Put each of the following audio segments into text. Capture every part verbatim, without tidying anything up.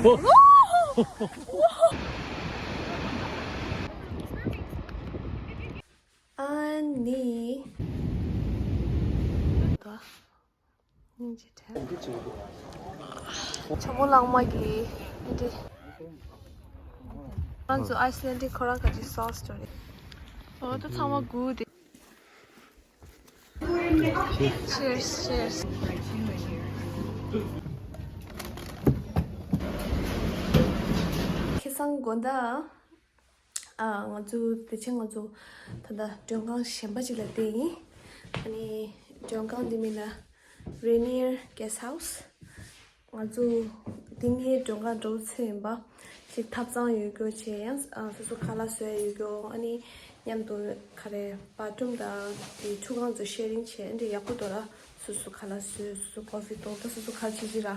ཨ་ནི། སྙིང་རྗེ་དྲན། ཇོ་མོ་གླང་མ་གི་འདི། ང་ཚོ་ཨའི་སི་ལན་ཌི་ཁོ་རང་ག་ཅི་སོ་སི་ཅོ་རེད། ཨོ་ད་ཚང་མ་སྒུག་དེ། Cheers, cheers. ཁ་སང་དགོང་དག་ཨ། ང་ཚོ་དེ་ཕྱིན་ང་ཚོ་ད་ལྟ་མགྲོན་ཁང་གཞན་པ་ཅིག་ལ་བསྡད་ཡིན། ཨ་ནི་མགྲོན་ཁང་འདི་མིང་ལ་Rainier Guest House། ང་ཚོ་འདི་ངའི་མགྲོན་ཁང་འགྲོ་ཚོད་ཡིན་པ་ཞིག་ཐབ་ཚང་ཡོད་རྒྱུ་བྱས། ཡང་ཨ་སོ་སོ་ཁ་ལག་བཟོ་ཡ་ཡོད་རྒྱུ། ཨ་ནི་མཉམ་དུ་ག་རེ་བཱ་ཐི་རུམ་དང་དེ་ཁྲུས་ཁང་ཚོ་ཤེ་རིང་བྱས། ཨ་འདྲ་ཡག་པོ་འདུག་ར། སོ་སོ་ཁ་ལག་བཟོས། སོ་སོ་ཀོ་ཕི་བཏུང་། ད་སོ་སོ་ག་རེ་བྱེད་ཀྱི་ར།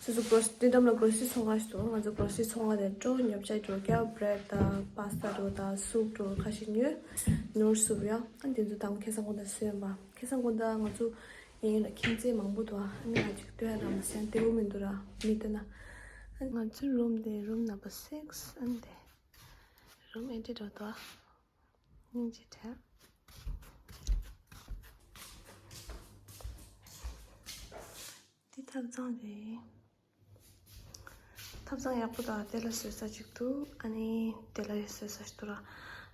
སོ་སོ་གྲོ་སི་དེ་འགྲམ་ལ་གྲོ་སི་རི་ཚོང་ཁང་ཞིག་འདུག་ང་ཚོ་གྲོ་སི་རི་ཚོང་ཁང་ནས་འགྲོ། ཉོ་ཆ་འགྲོ། ཀྱང་བྷི་རེད་དང་པཱ་སི་ཏ་འགྲོ་དང་སུབ་འགྲོ། ཁ་ཤས་ཉོས། ནུར་སུབ་ཡ། ཨ་དེ་ཚོ་དང་ཁ་སང་དགོང་དག་བཟོས་ཡིན་པ། ཁ་སང་དགོང་དག་ང་ཚོ་ཡིན་ལ་ཁྱིམ་མཚེས་མང་པོ་འདུག་ཨ་ནི་ང་ཅིག་སྟོན་ཡ་ར་མ་སེང་བདེ་པོ་མི་འདུག་ར། མི་སྟོན་ན། ཨ་ང་ཚོའི་རུམ་དེ་རུམ་ནམ་བར་སིགས། ཨ་ནི་དེ་རུམ་ཨེ་འདྲ་འགྲོ་འདུག་སྙིང་རྗེ་དྲན། འདི་ཐབ་ཚང་རེད། ཐབ་ཚང་ཡག་པོ་དང་དེ་ལ་བཟོ་ས་ཅིག་འདུག་ཨ་ནི་དེ་ལ་བཟོ་ས་ཞིག་འདུག་ར།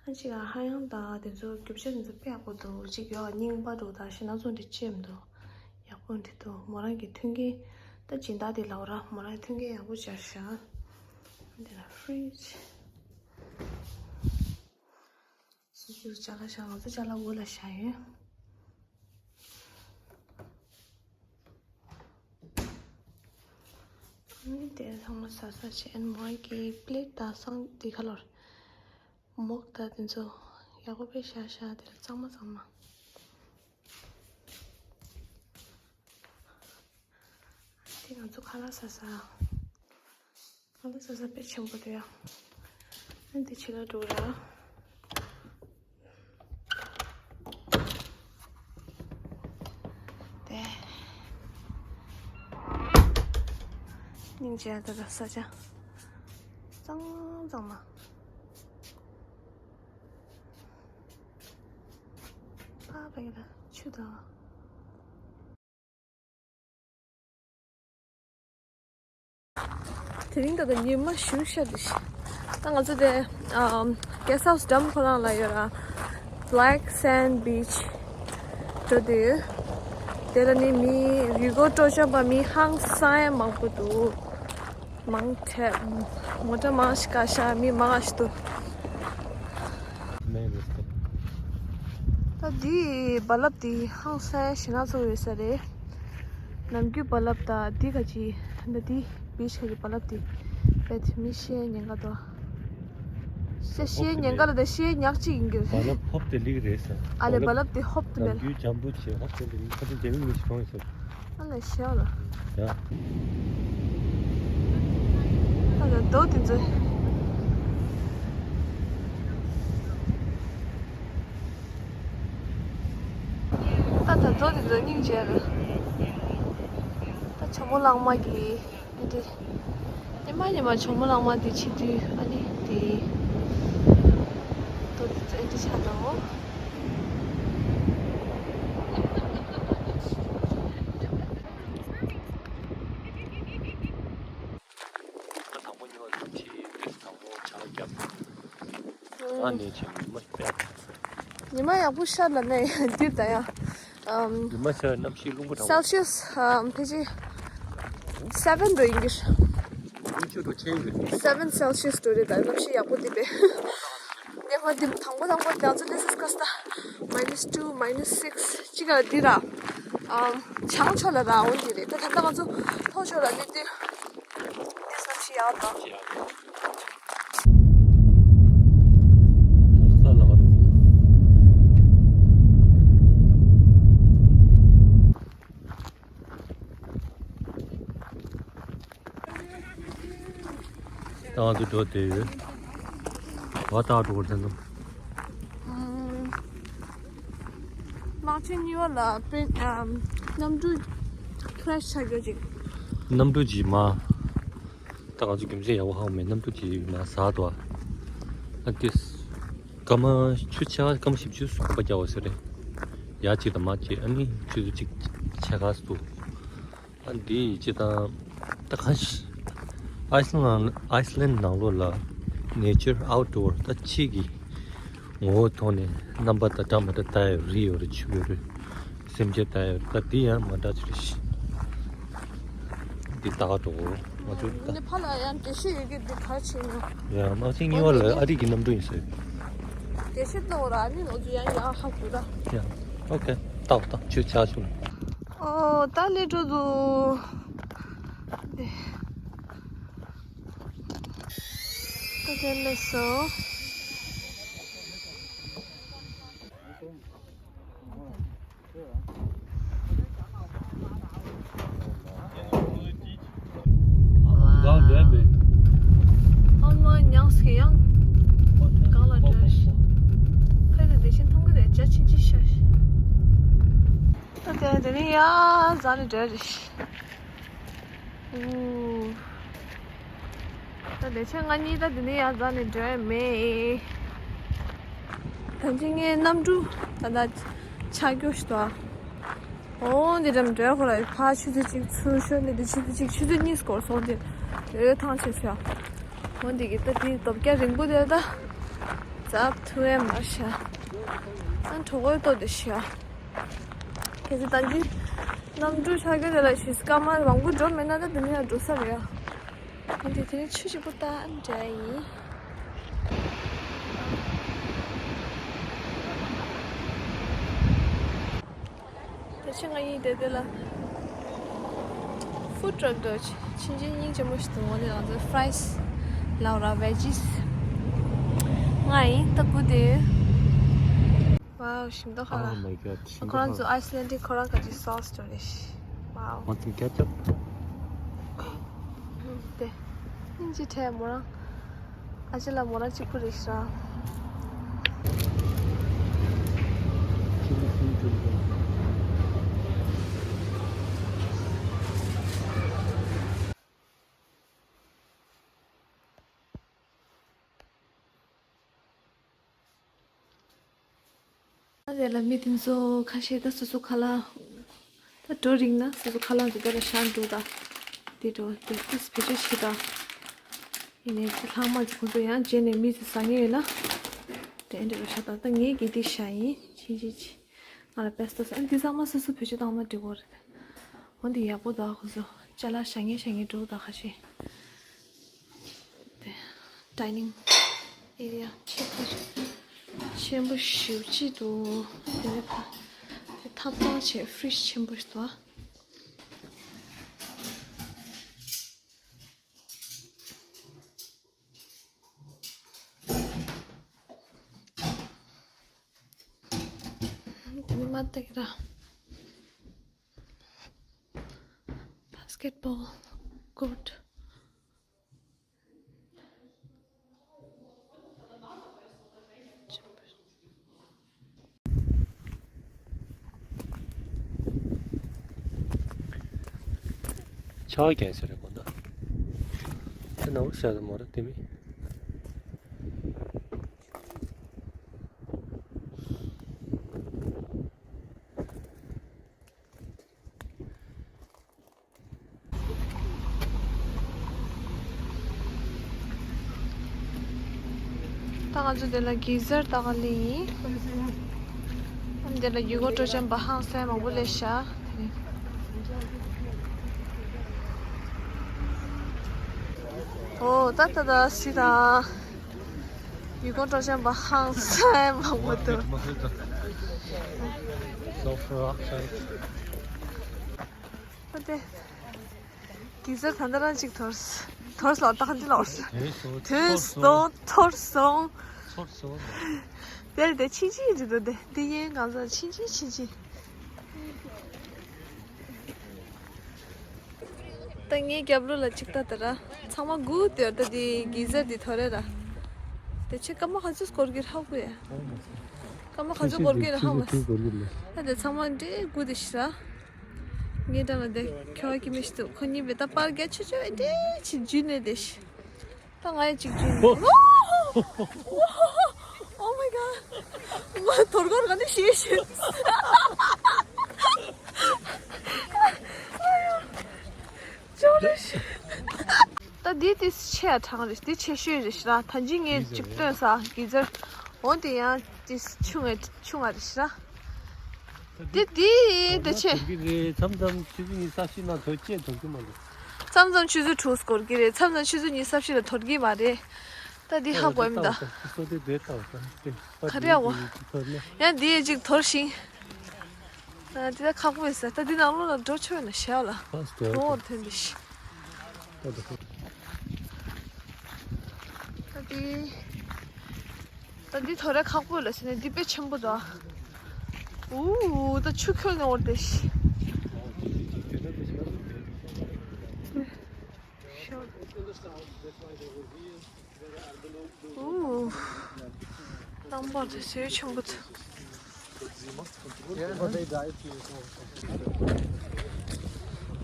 ཨ་ཅིག་ཧ་ཡང་དང་དེ་ཚོ་རྒྱུ་ཆ་དེ་ཚོ་དཔེ་ཡག་པོ་འདུག་ཅིག་ཡོད་རྙིང་པ་འདུག་ད་ཞེ་ན་ཚོ་འདི་ཅི་མི་འདུག་ཡག་པོ་འདི་འདུག་མོ་རང་གི་མཐུན་རྐྱེན། ད་སྦྱིན་བདག་དེ་ལབ་ར། མོ་རང་གི་མཐུན་རྐྱེན་ཡག་པོ་སྦྱར་ཤག་འདི་ལ་ཕི་རིཇ། སོ་སོའི་ཅ་ལག་བཞག་ང་ཚོ་ཅ་ལག་འོག་ལ་བཞག་ཡོད། ཨ་ནི་དེ་ཚང་མ་ཟ་ས་བྱས། ཨ་ནི་མོ་གི་པི་ལེ་ཊི་དང་སང་དེ་ཁ་ལོར་མོག་དང་དེ་ཚོ་ཡག་པོ་དཔེ་བཞག་ཤག་དེ་ལ་གཙང་མ་གཙང་མ། དེ་ང་ཚོ་ཁ་ལག་ཟ་ས། ཁ་ལག་ཟ་ས་དཔེ་ཆེན་པོ་དེ་ཡ། ཨ་འདི་ཕྱི་ལ་འགྲོ་ར། དེ། སྙིང་རྗེ་ད་ལྟ་ས་ཆ། གཙང་གཙང་མ། ཨ་ཕ་གི་ད་ཆུ་དང་། དེ་རིང་ད་ལྟ་ཉི་མ་ཞུ་ཤ་དེ་ཤི། ད་ང་ཚོ་དེ་ཨམ་གེ་སི་ཧའུ་སི་འགྲམ་ཁོ་རང་ལ་ཡོད་ར། Black Sand Beach འགྲོ་དུས། དེ་ལ་ནི་མི་རི་མགོ་སྤྲོ་འཆམ་པ་མི་ཧང་སང་ཡ་མང་པོ་འདུག་མང་ཐལ། མོ་ཊ་མང་ཞིག་བཀག་ཤག་མི་མང་ཞིག་འདུག་ད་འདིའི་རྦ་རླབས་འདི་ཧང་སང་ཞེ་ན་ཚོ་ཡོད་ས་རེད། ནམ་རྒྱུན་རྦ་རླབས་དང་འདི་ག་ཅི་ད་འདི་བི་ཆི་ག་ཅི་རྦ་རླབས་འདི་རྦད་མི་ཤེས་ཉེན་ཁ་དོ། ཤེས་ཤེས་ཉེན་ཁ་ལ་ད་ཤེས་ཉག་གཅིག་ཡིན་གྱི་རེད། རྦ་རླབས་ཧོབ་ཏེ་ལིག་རེད་ས། ཨ་ལེ་རྦ་རླབས་དེ་ཧོབ་ཏེ་མེད། ནམ་རྒྱུན་འཇམ་པོ་བྱས་ཧོབ་ཏེ་ལིག་ཁ་ཏོན་རྒྱ་མི་མི་ཞིག་གང་ཡོད་ས། ཨ་ལ་ཤེའོ་ལ། ཡ། ད་ད་རྡོ་དེ་ཚོ། ད་ད་རྡོ་དེ་ཚོ་སྙིང་རྗེ་རེད། ད་ཇོ་མོ་གླང་མ་གི་ཨེ་འདྲ། ཉི་མ་ཉི་མ་ཇོ་མོ་གླང་མ་དེ་བྱེད་དུས་ཨ་ནི་དེ་རྡོ་དེ་ཚོ་ཨེ་འདྲ་ཆགས་འདུག་དང་པོ་ཉི་མ་དང་ཕྱི་དེ་དང་པོ་ཆར་བརྒྱབ། ཨ་ནི་ཆེན་མོ་དཔེ། ཉི་མ་ཡག་པོ་ཤར་ལ་ནས་འདིར་ད་ཡ། ཨམ། ཉི་མ་ཤར་གནམ་གཤིས་རླུང་བུ་དང་པོ། སེལ་སི་ཡས་ཨམ་ཕལ་ཆེར་སེ་བེན་འགྲོ་ཡིན་གྱི། རླུང་ཆུ་འགྲོ་ཆེན་གྱི། སེ་བེན་སེལ་སི་ཡས་འགྲོ་རེད་ད་གནམ་གཤིས་ཡག་པོ་འདི་པས། ཉི་མ་འདི་དང་པོ་དང་པོ་ང་ཚོ་སླེབས་སྐབས་ད་མའི་ནས་ཊུ་མའི་ནས་སིགས་གཅིག་ལ་འདི་ར། ཨམ། བྱང་ཕྱོགས་ལ་ར་འོང་གི་རེད་ད་ད་ལྟ་ང་ཚོ་ལྷོ་ཕྱོགས་ལ་སླེབས་དུས། ད་ང་ཚོ་འགྲོ་བསྡད་ཡོད། བ་ཏག་འགྲོ་བར་དེ་ཚོ། ཨམ། དམག་ཆེན་གཉིས་པ་ལ་པིན་ཨམ། གནམ་གྲུ་ཁི་རེ་ཤི་ཆགས་རྒྱུ་ཅིག་གནམ་གྲུ་ཅིག་མ། ད་ང་ཚོ་རྒྱུ་མཚན་ཡག་པོ་ཧ་གོ་མེད། གནམ་གྲུ་དེ་མར་ཟག་འདུག་ཨ། ཨ་དེ་སྐར་མ་ཆུ་ཚོད་སྐར་མ་བཞི་བཅུ་གོམ་པ་རྒྱག་པ་ཟེར་རེད། ཡར་གཅིག་དང་མར་གཅིག་ཨ་ནི་ཆུ་ཚོད་གཅིག་ཕྱེད་ཀ་ཙམ་འདུག་ཨ་འདི་ཅི་དང་ད་གང་ཞིག་ཨའི་སི་ལན་ཨའི་སི་ལན་ནང་ལོགས་ལ་ནེ་ཅར་ཨའུ་ཊི་ཌོར་ད་ཕྱི་གི་ངོ་བོ་མཐོང་ནས་རྣམ་པ་དང་འདྲ་མི་འདྲ་ལྟ་ཡ་རི་ཡོད་རེད། ཆུ་ཡོད་རེད། སེམས་ཅན་ལྟ་ཡ་རི་ད་འདི་ཡང་མ་འདྲ་ཅིག་རེད་ཤི། འདི་ལྟ་ག་འགྲོ་གོ་ང་ཚོ་ད། འདི་ཕ་ལ་ཡང་འགྲེལ་བཤད་ཡོད་ཀྱི་འདི་ག་བྱེད་ནོ། ཡ་དམག་ཆེན་གཉིས་པ་ལ་ཨ་རི་གི་གནམ་གྲུ་ཡིན་ཟེར། འགྲེལ་བཤད་གཏོང་ར་ཨ་ནི་ང་ཚོ་ཡང་ཡང་ཧ་གོ་ར། ཡ་ཨོ་ཁེ་ལྟ་བ་ད་ཆུ་ཆག་བྱུང་། ཨོ་ད་ལས་འགྲོ་འདུག་ད་དེ་ལས་སོ། ཨང་མ་ཉང་སི་ཡང་གང་ལ་འགྲོ་ཤི། ཁ་ནས་དེ་བཞིན་མཐོང་གི་རེད། བྱ་ཆིན་ཆི་ཤ་ཤི། ད་དེ་དེ་ནས་ཡར་འཛེགས་ནས་འགྲོ་རེད་ཤི། ཨུ། ད་ལས་བྱེད་ང་གཉིས་ད་འདི་ནས་ཡར་འཛེགས་ནས་འགྲོ་ཡ་མེད། ད་ཅི་ངའི་གནམ་གྲུ་ད་ལྟ་ཆག་རྒྱུ་ཞིག་འདུག་ཨ། འོ་འདི་འགྲམ་འགྲོ་ཡ་ཁོ་ར་ཕར་ཆུ་ཚོད་གཅིག་ཚུར་ཤོར་ནས་འདི་ཆུ་ཚོད་གཅིག་ཆུ་ཚོད་གཉིས་སྐོར་སོང་སྟེ་འོ་ཐང་ཆད་ཤག་འོ་འདི་གི་ད་འདི་རྡོ་སྐས་རིང་པོ་དེ་ད་འཛེགས་ཐུབ་ཡ་མ་རེད་ཤག་ཨ་གྲོད་ཁོག་ལྟོགས་བསྡད་ཤག་གལ་སྲིད་ད་འདི་གནམ་གྲུ་ཆག་རྒྱུ་དེ་ལ་ཞེས་སྐར་མ་མང་པོ་འགྲོ་མེད་ན་ད་འདི་ནས་ཡང་འགྲོ་ས་རེད་ཡ། འདི་དེ་ནས་ཆུ་ཞིག་པོ་ལྟ་འདྲ་ཡིན། ད་ཕྱི་ང་ཡིན་དེ་དེ་ལ་ཧྥུཌ་ཊྲག་འདྲ་ཆིན་ཆིན་སྙིང་རྗེ་མོ་ཞིག་འདུག་འོ་དེ་ང་ཚོ་ཕ་རའི་སི་ལབ་ར་ཝེ་ཇིས་ང་ཡིན་ད་ཀུ་དེ། Wow, ཞིམ་མདོག་ཁ་ལ། Oh my god, ཞིམ་མདོག་ཁ་ལ། ཁོ་རང་ཚོ་ཨའི་སི་ལན་ཌི་ཁོ་རང་ག་ཅིག་སོ་སི་འདྲ་རེད་ཤི། Wow. Want some ketchup? དེ། སྙིང་རྗེ་ཁྲལ་མོ་རང་། ཨ་ཅེ་ལ་མོ་རང་གཅིག་པུ་རེད་ཤི་ར། ཨ་དེ་ལ་མི་དེ་ཚོ་ཁ་ཤས་ད་སོ་སོ་ཁ་ལག་ད་འགྲོ་རིང་ན་སོ་སོ་ཁ་ལག་དེ་ག་ལ་ཤར་འགྲོ་ད། དེ་འགྲོ་དེ་ཏིས་བེད་སྤྱོད་བྱེད་ད། ཡིན་ནའི་ཚེ་ལྷག་མ་ཅིག་ཁོང་ཚོ་ཡང་རྗེས་ནས་མི་ཚོ་ཟ་ངེས་ཡོད་ན། དེ་འདྲ་རོ་ཤ་ད་ད་ངས་གི་དེ་ཤ་ཡིན་ཕྱིན་ཆད་ཅི། ང་ལ་པེ་སི་ཏོ་ཟ་འདི་ཚང་མ་སོ་སོ་བེད་སྤྱོད་བཏང་ན་འགྲིག་གོ་རེད། འོ་འདི་ཡག་པོ་ད་ཁོ་ཚོ་ཅ་ལག་ཤ་ངེས་ཤ་ངེས་འགྲོ་ད་ཁ་ཤས། དེ་ཌའི་ནིང་ཨེ་རི་ཡ་ཆེན་པོ་ཆེན་པོ་ཞེ་པོ་ཅིག་འདུག་དེ་ནས་ཕ་དེ་ཐབ་ཚང་བྱས་ཕི་རིཇ་ཆེན་པོ་ཞིག་འདུག་དེ་ནས་མ་ཏག་ར་བྷ་སི་ཀེ་ཊི་བྷོལ་ཀོར་ཊི། ཆ་བ་རྒྱན་ཟེར་རེད་གོ་ད། དེ་ནང་བཞག་གི་མོ་ར་དེ་མི། ད་ང་ཚོ་འདི་ལ་གི་ཟར་ལྟ་ག་སླེབས་ཡིན། ཨ་འདི་ལ་ཡུལ་སྐོར་སྤྲོ་འཆམ་པ་ཧང་སང་མང་པོ་སླེབས་ཤག་ཨོ་ད་ད་ད་སི་ད། ཡུལ་སྐོར་སྤྲོ་འཆམ་པ་ཧང་སང་མང་པོ་འདུག་ཨ་དེ། གི་ཟར་ད་ལྟ་རང་གཅིག་འཐོར། འཐོར་སོང་ད་ག་འདི་ལོར། དུས་སོང་འཐོར་སོང་། འཐོར་སོང་། དེར་དེ་ཕྱིན་ཆད་ཅིག་འདུག་དེ་འདི་ཡིན་གང་ཟག་ཕྱིན་ཆད་ཕྱིན་ཆད། ད་ངའི་རྒྱབ་ལོགས་ལ་གཅིག་ལྟ་དེ་ར། ཚང་མ་སྒུག་དེར་ད་དེ་གི་ཟར་དེ་འཐོར་རེད་ར། དེ་ཆེ་སྐར་མ་ག་ཚོད་སྐོར་གི་ཧ་གོ་ཡ། སྐར་མ་ག་ཚོད་སྐོར་གི་ཧ་མ། ད་དེ་ཚང་མ་འདྲེ་སྒུག་དེ་ཤི་ར། ངའི་འགྲམ་ལ་བསྡད། ཁྱོ་ག་གི་མི་ཞིག་འདུག་ཁོ་གཉིས་པོས་ད་པར་རྒྱག་ཆོག་ཆོག་འདྲ་ཅིག་འཇུས་ནས་བསྡད་ཤག་ད་ང་ཡང་གཅིག་འཇུས་ནས། Oh my god. ང་དོ་དགོང་ག་ནས་ཤེས་ཤེས། ཅོག་རེ་ཤི། ད་འདི་དེ་ཆེ་ཡ་གྲང་རེད། འདི་ཆེ་ཤོས་རེད་ཤག་ད་ད་ཅི་ངས་གཅིག་སྟོན་ས་གི་ཛར། འོ་དེ་ཡང་དེ་ཆུང་ངེ་ཆུང་ང་རེད་ཤག་འདི་འདི་དེ་ཆེ། མཚམས་མཚམས་ཆུ་ཚོད་གཉིས་གསར་ཤིང་ནང་དོར་སྐྱེས་དོར་གི་མ་རེད། མཚམས་མཚམས་ཆུ་ཚོད་དྲུག་སྐོར་གི་རེད། མཚམས་མཚམས་ཆུ་ཚོད་གཉིས་གསར་ཤིང་ལ་དོར་གི་མ་རེད། ད་འདི་ཧ་གོ་ཡིན་ད། ག་རེ་ཡ་བ། ཡང་འདི་ཡ་གཅིག་དོར་ཤིང་། ཨ། དེ་ད་ཁག་པོ་ཡིན་ས། ད་འདི་ནང་ལོགས་ལ་འགྲོ་ཆོག་ན་ཞེ་ལ་འགྲོ་འོར་ཐོན་འདི་ཤི། ད་འདི་ད་འདི་ཐོ་རེ་ཁག་པོ་ལ་ཟེར་ནས་འདི་དཔེ་ཆེན་པོ་འདུག་ཨུ་ད་ཆུ་ཁོལ་ནས་འོར་དེ་ཤི། ཨུ། རྣམ་པ་དེ་ཟེར་ཆེན་པོ་ཚོ།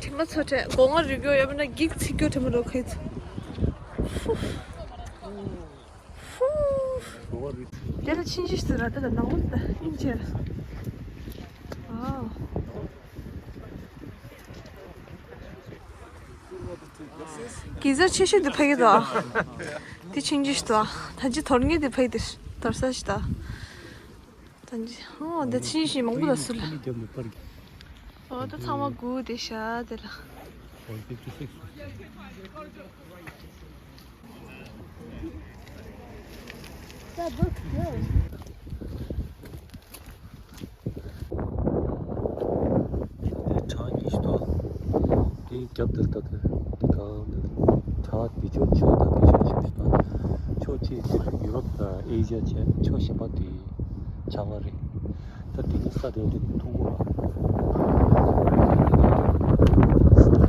དྲི་མ་ཚོ་བྲལ། སྒོ་ང་རུལ་རྒྱུ་ཡོད་པ་ན་འགྱིག་ཚིག་རྒྱུ་དྲི་མ་རོ་ཁའི་ཚོ། ཧྥུ། ཧྥུ། དེ་ལ་ཕྱིན་ཅི་ཟེར་ར་དེ་ལ་ནང་ལོགས་ད་ཨིན་ཅེ། ཨ། གེ་ཛར་ཆེ་ཤོས་འདི་ཕ་གི་དོ། འདི་ཆུང་ཆུང་ཞིག་དོ། ད་ཅི་དོར་ངེས་འདི་ཕ་གི་དོ། དོར་ས་ཞིག་དོ། ད་ཅི་ཨོ་འདི་ཆུང་ཞིག་མང་པོ་ལ་སུ་ལ། ཨོ་ད་ཚང་མ་སྒུག་བསྡད་ཤག་དེ་ལ། That looks good. དེ་བྲག་གཉིས་ཤིག་འདུག་དེའི་རྒྱབ་དེར་ལྟ་དེ་དེ་གང་དེ་བྲག་དེ་ཕྱོགས་ཆུ་དང་དེ་ཕྱོགས་ཆུ་ཞིག་དང་། ཕྱོགས་གཅིག་དེར་ཡུ་རོབ་དང་ཨེ་ཤ་ཡ་བྱས། ཕྱོགས་གཞན་པ་དེ་བྱང་ང་རེད། ད་དེ་གི་ས་དེ་དེ་མཐུག་པོ་ར། ས་དེ།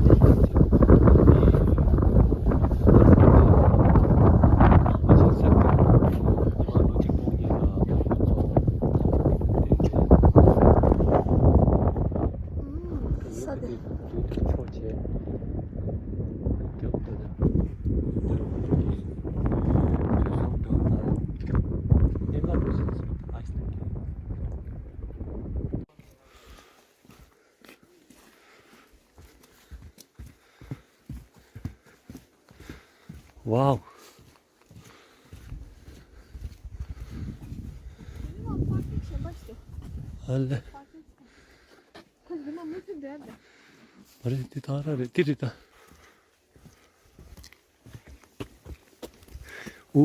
Wow. ཨ་ལེ། ཨ་རེ་དེ་ད་ར་རེད་དེ་རེད་ད། ཨོ་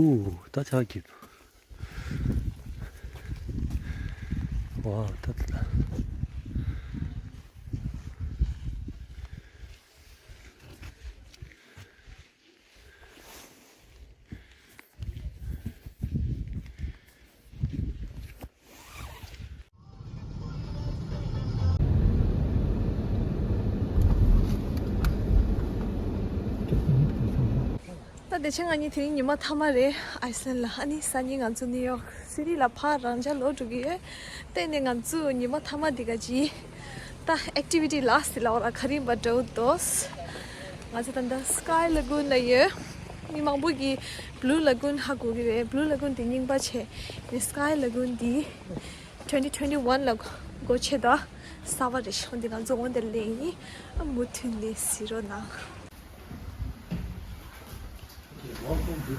ད་ཆག་གི། ཝའོ་ད་ད། ད་དེ་ཆེ་ང་གཉིས་དེ་རིང་ཉི་མ་མཐའ་མ་རེད་ཨའི་སི་ལན་ལ། ཨ་ནི་སང་ཉིན་ང་ཚོ་ནིའུ་ཡོག་སི་ཊི་ལ་ཕར་རང་འཇགས་ལོག་འགྲོ་གི་ཡོད། དེ་ནས་ང་ཚོ་ཉི་མ་མཐའ་མ་འདི་ག་ཅི། ད་ཨེག་ཊི་བི་ཊི་ལ་སི་ལ་བ་ལ་ག་རིམ་པ་འགྲོ་འདུག་ང་ཚོ་ད་ལྟ་སི་ཀའི་ལ་གུན་ལ་ཡོད། མི་མང་པོ་གིས་བྷུ་ལུ་ལ་གུན་ཧ་གོ་གི་རེད། བྷུ་ལུ་ལ་གུན་དེ་རྙིང་པ་བྱས། ནི་སི་ཀའི་ལ་གུན་དེ་twenty twenty-one ལ་སྒོ་ཕྱེ་ད་གསར་པ་རེད་ཤག་འདི་ང་ཚོ་འོ་འདིར་སླེབས་ཡིན། ཨ་མུ་མཐུད་ནས་གཟིགས་རོགས་གནང་། Thank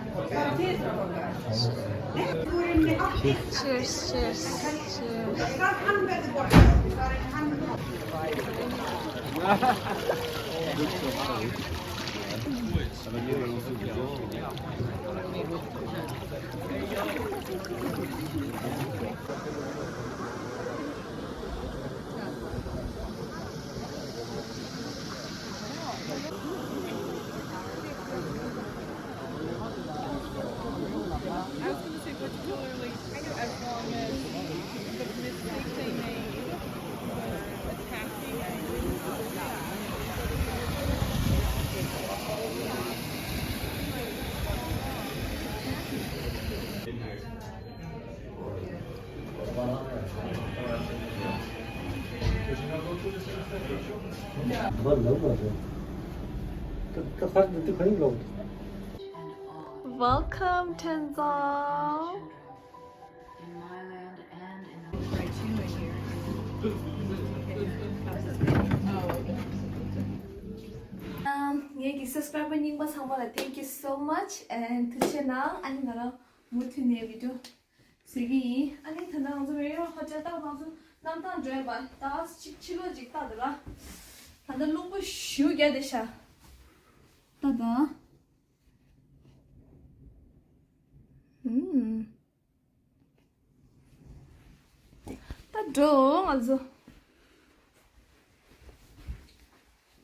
you. Cheers, cheers, cheers. I was going to say particularly as long as the mistake they made was attacking. Welcome, Tenzal. ངེད་ཀྱི་སབ་སི་ཀྲའི་བར་རྙིང་པ་ཚང་མ་ལ་thank you so much and ཐུགས་རྗེ་གནང་། ཨ་ནི་ང་རང་མུ་མཐུད་ནས་བི་ཌི་ཡོ་བཟོ་གི་ཡིན། ཨ་ནི་ད་ལྟ་ང་ཚོ་རེ་རེ་ཧོ་ཊེལ་ལྟ་བུ་ང་ཚོ་གནམ་ཐང་འགྲོ་ཡ་པ་ད་ཕྱི་ལོགས་ཅིག་ལྟ་དུས་ལ། ད་ལྟ་རླུང་པོ་ཞེ་པོ་རྒྱག་བསྡད་ཤག་ད་ད། ཧུམ། ད་འགྲོ་ང་ཚོ།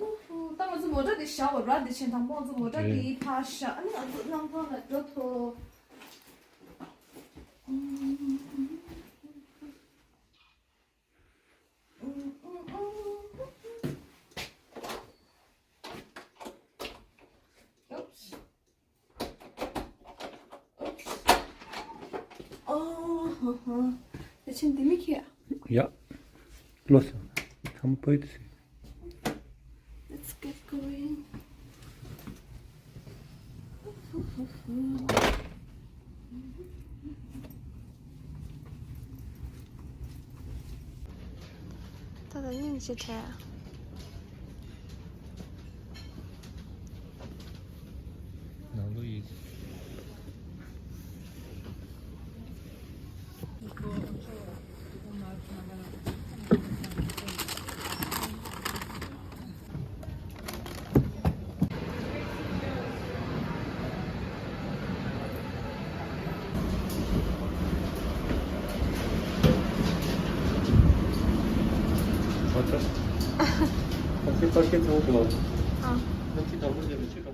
ཨུ་ཧུ། ད་ང་ཚོ་མོ་ཊ་དེ་བཞག་པ་ར། དེ་བྱས་དང་པོ་ང་ཚོ་མོ་ཊ་དེ་ཕར་བཞག་ཨ་ནི་ང་ཚོ་གནམ་ཐང་ལ་འགྲོ་ཐུབ། Oops. Oops. Oh, uh-huh. ད་ཕྱིན་འདི་མི་ཁྱེར། ཡ། ལོས། ཚམ་པོ་ཡིས། Let's get going. ད་ད་སྙིང་རྗེ་བྲལ། ནང་ལོགས་ཡིན། ཁ་ཆེ་ཁ་ཆེ་ཐོག་ཏུ། ཨ། ཁ་ཆེ་དང་པོ་ནས་མི་ཆོད།